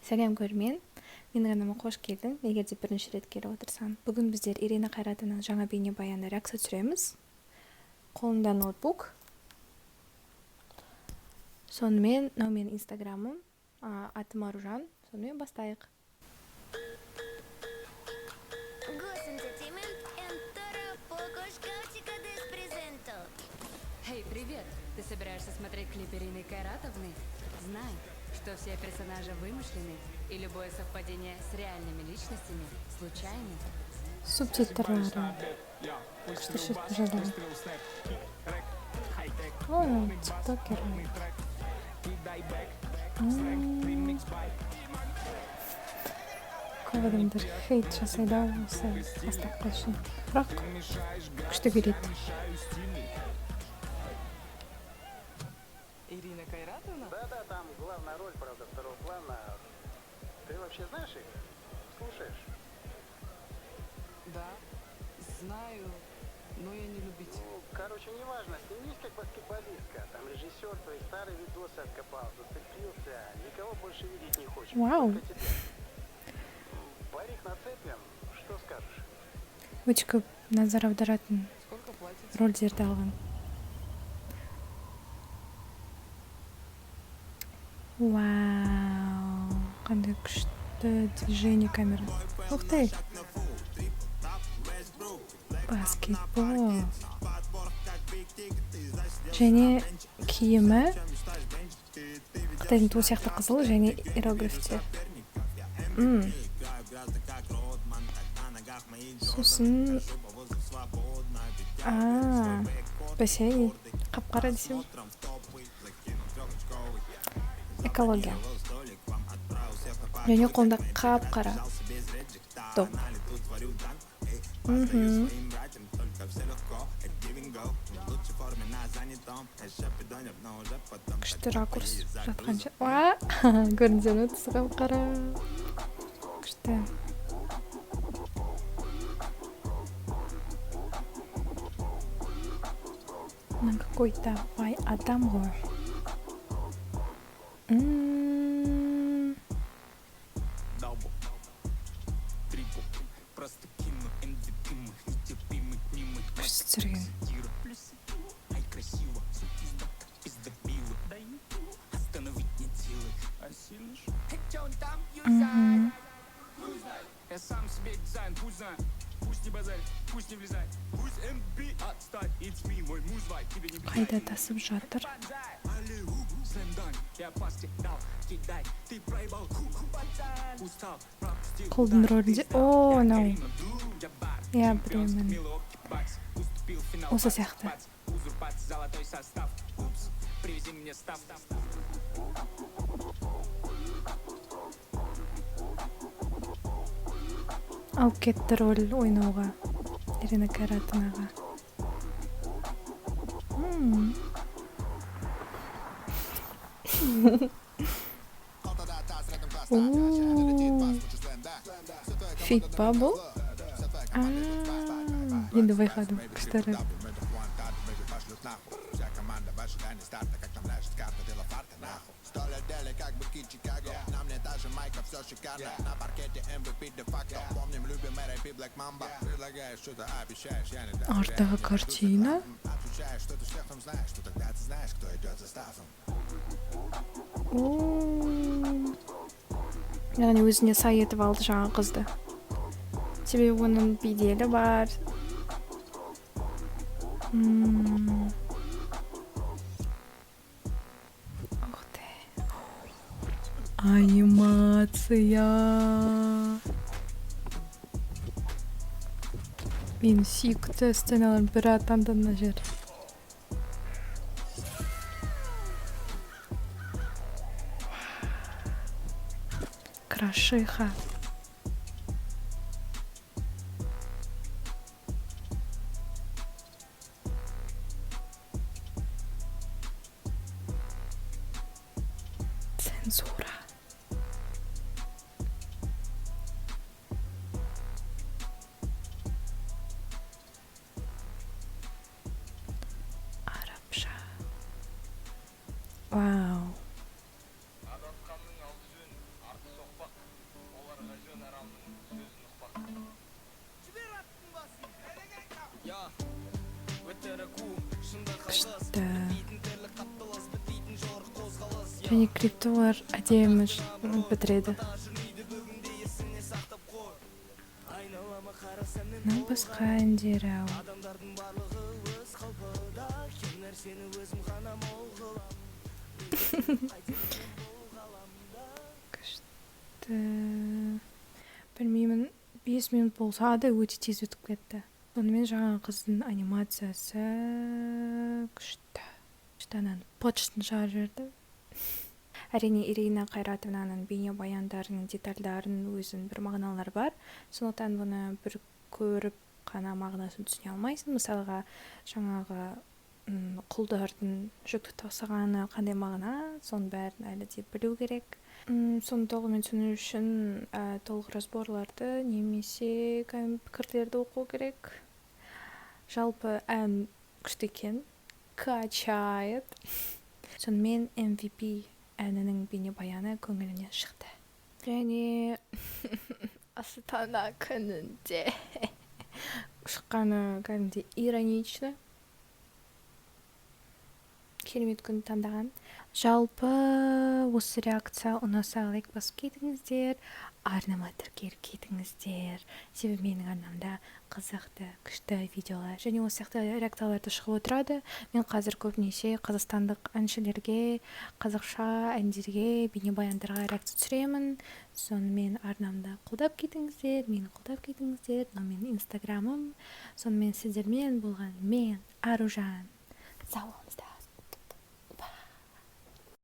Сәлем, көрермен! Менің арнама қош келдің, егер де бірінші рет келіп отырсаң. Бүгін біздер Ирина Қайратованың жаңа бейнебаянына реакция түсіреміз. Қолымда ноутбук. Сонымен, мынау менің инстаграмым, атым Аружан. Сонымен, бастайық. Goss Entertainment and Toro Poco Шкафчика Дес Презенто. Эй, привет! Ты собираешься смотреть клип Ирины Кайратовны? Знай, что все персонажи вымышлены, и любое совпадение с реальными личностями случайно. Субтитрлары күшті шертіп жазылған. Ой, тиктокер. Көп адамдар хейт жасайды ау осы бастапқы үшін, бірақ күшті билейді. Ирина Кайратовна? Да-да, там главная роль, правда, второго плана. Ты вообще знаешь их? Слушаешь? Да, знаю, но я не любитель. Ну, короче, неважно, снимись как баскетболистка. Там режиссер твои старые видосы откопал, зацепился, никого больше видеть не хочет. Вау. Только тебя. Парик нацепим, что скажешь? Өте көп назар аударатын Сколько платите? рөлдерді алған. Вау, қандай күшті движение камеры! Ух ты, баскетбол! Және киімі қытайдың туы сияқты қызыл және иероглифтер. Сосын бассейн қап қара десем, экология. Және қолында қап қара доп. Күшті ракурс жатқанша. Уа, көрдіңіздер ме, түсі қап қара, күшті. Мына какой-то бай адам ғой. Күшті түсірген. Я сам себе дизайн, пусть знает, пусть не базарит, пусть не влезает, пусть МБ отстать, it's me, мой муж вайт, тебе не Қайда тасып жатыр? Слэм-данк, я пас тебе дал, кидай, ты проебал, устал, пропустил, Құлдың рөлінде. О, мынау. Я бар, Иә, білемін. Милуоки Бакс, уступил в финал, Осы сияқты. бац, узурпация, золотой состав, упс, привези мне став. Алып кетті роль ойнауға Ирина Кайратовнаға. О, фейк па бұл? А, енді байқадым, күшті рэп. Арттағы картина. О, яғни өзіне сай етіп алды жаңа қызды, себебі оның беделі бар. Ух ты, анимация! Менің сүйікті сценалардың бірі атанды мына жер. Крашиха. Цензура. Арабша. Вау. Адасқанның алды жөн, арты соқпақ. Сөзін ұқпақ. Я өтірік у шындық. Күшті. Және клипті олар әдемі бітіреді. Мынау басқа әндері ау. Адамдардың барлығы өз қалпыда, кем нәрсені өзім ғана мол қылам. Күшті. Білмеймін, 5 минут болса да, өте тез өтіп кетті. Сонымен, жаңа қыздың анимациясы күшті, күшті. Ананың почтын шығарып жіберді. Әрине, Ирина Қайратовнаның бейнебаяндарының детальдарының өзінің бір мағыналары бар, сондықтан бұны бір көріп қана мағынасын түсіне алмайсың. Мысалға, жаңағы құлдардың жүкті тасығаны қандай мағына, соның бәрін әлі де білу керек. Соны толығымен түсіну үшін толық разборларды немесе пікірлерді оқу керек. Жалпы, ән күшті екен, качает. Сонымен, MVP әнінің бейнебаяны көңілімнен шықты. Және Астана күнінде шыққаны кәдімгідей иронично, керемет күн таңдаған. Жалпы, осы реакция ұнаса, лайк басып кетіңіздер, арнама тіркеліп кетіңіздер, себебі менің арнамда қызықты, күшті видеолар және осы сияқты реакциялар да шығып отырады. Мен қазір көбінесе қазақстандық әншілерге, қазақша әндерге, бейнебаяндарға реакция түсіремін. Сонымен, арнамды қолдап кетіңіздер, мені қолдап кетіңіздер. Мынау менің инстаграмым. Сонымен, сіздермен болған мен, Аружан. Сау болыңыздар.